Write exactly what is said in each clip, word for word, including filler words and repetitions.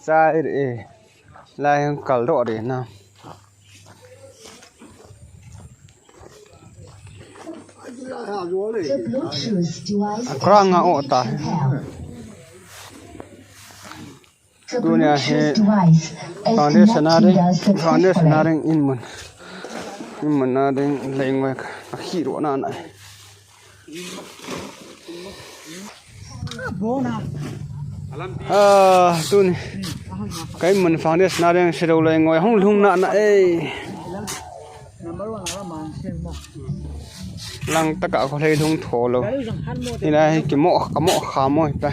Chai re. Lai hung kal doh re na. The Bluetooth device is Kurang a connected ota. To power. The Tunia Bluetooth hi device is foundation connected a ring, foundation a successfully. Ring in mun. In mun a ring leng wek. A hi ro na na. Ah, tuni. Kai mun foundation a ring silo leng wek. Hung lhung na na e. Lang taka ko lei lhung tho lo. Ina hi ki mo, ka mo kha mo ta.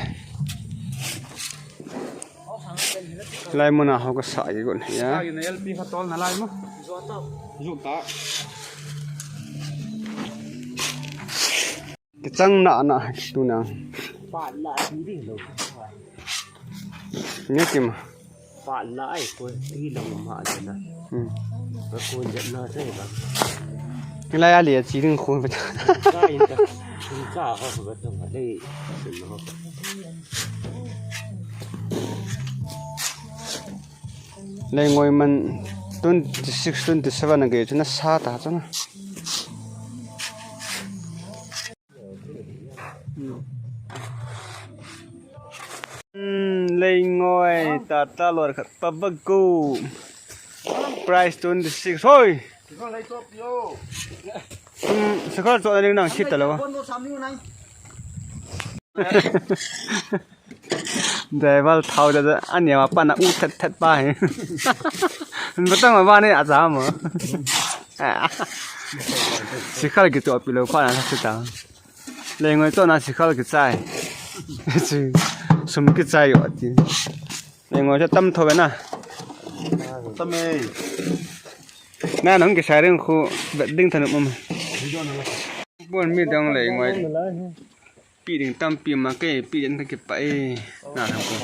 Lai muna ho ka sa i gon ya. Sa i na L P kha tol na lai mo. Zuk ta. Ki chang na na tu na. Pa la ti ding lo. Ni ki ma. Pa la ai ko ti lo ma de na. Hmm. Ba ko je na se ba. Ki la ya le chi ding ko ba. Sa in ta. Sa in ta ho ba ta ma le. Lei ngoi man twenty six, twenty seven a gei chu na sa ta chu na. Hmm, lei ngoi ta ta lor khat pa ba ko. Price twenty six. Hoi. Hmm, sakal chu na ding nang chit ta lo. Driver thau da da, ani ma pa na u thet thet pa hi. Batang ma ba ni a cha mo. Sikhal ki to pi lo pa na sa ta. Lei ngoi to na sikhal ki chai. Sum ki chai yo ti. Lei ngoi to tam tho na. Tam e. Na nang ki sai ring khu bet ding than um. Bon mi dang lei ngoi. Pi ding tampi ma kei, pi ding ta kipah e. Na thang ko.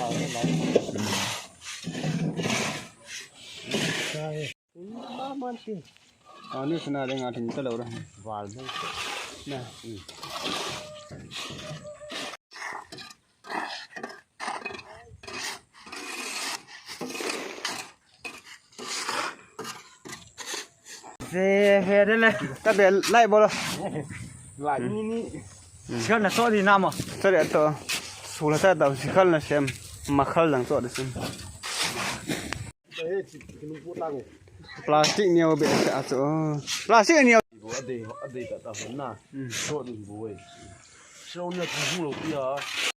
A, ni sana ding a thing ta lo ra. Val ding. Na. Ve, ve de le. Ta be lai bol. Lai ni ni. Sikhal na to di na mo. Sikhal to. Sula ta da sikhal na sem. Makhal lang to de sem. Plastic neo be a to. Plastic neo. Bo ade, ade ta ta na. Hmm. To di bo e. So na tu lo ti a.